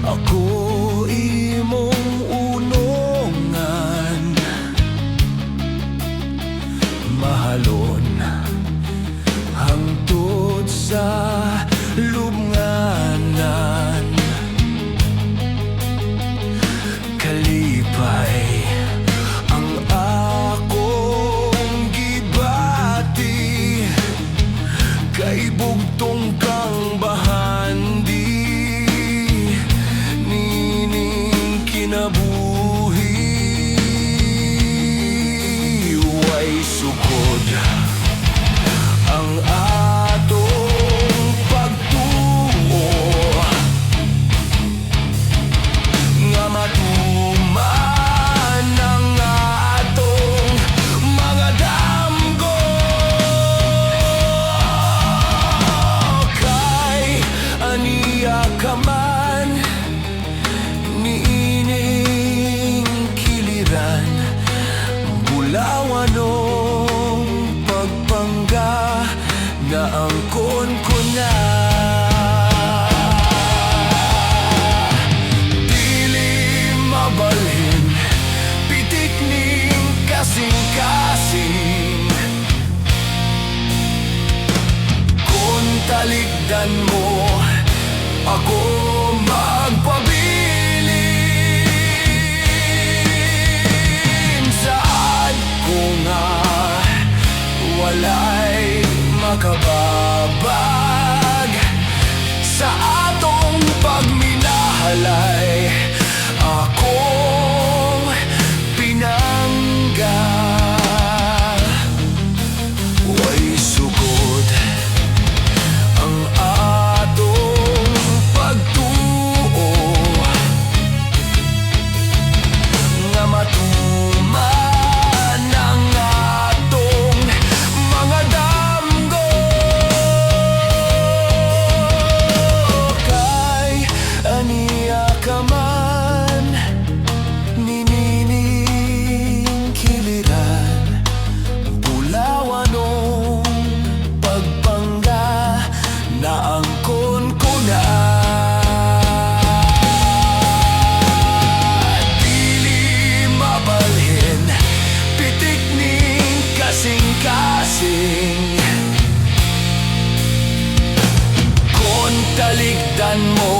Ako imong unongan, mahalon hangtod sa lubnganan. Kalipay ang akong gibati kay bugtong kang bahandi nining kinabuhi. Way sukod ang atong pagtuo nga matuman ang atong mga damgo. Kay aniya ka man niining kiliran, bulawanong pagpangga na angkon ko na. Dili mabalhin, pitik ning kasing-kasing. Kung talikdan mo ako, magpabilin. Saad ko nga walay makababag sa atong pagminahalay, akong pinangga. Way sukod ang atong pagtuo nga matuman ang atong mga damgo. Kay aniya ka man niining kiliran, bulawanong pagpangga na angkon ko na. Dili mabalhin, pitik ning kasing-kasing. Kung talikdan mo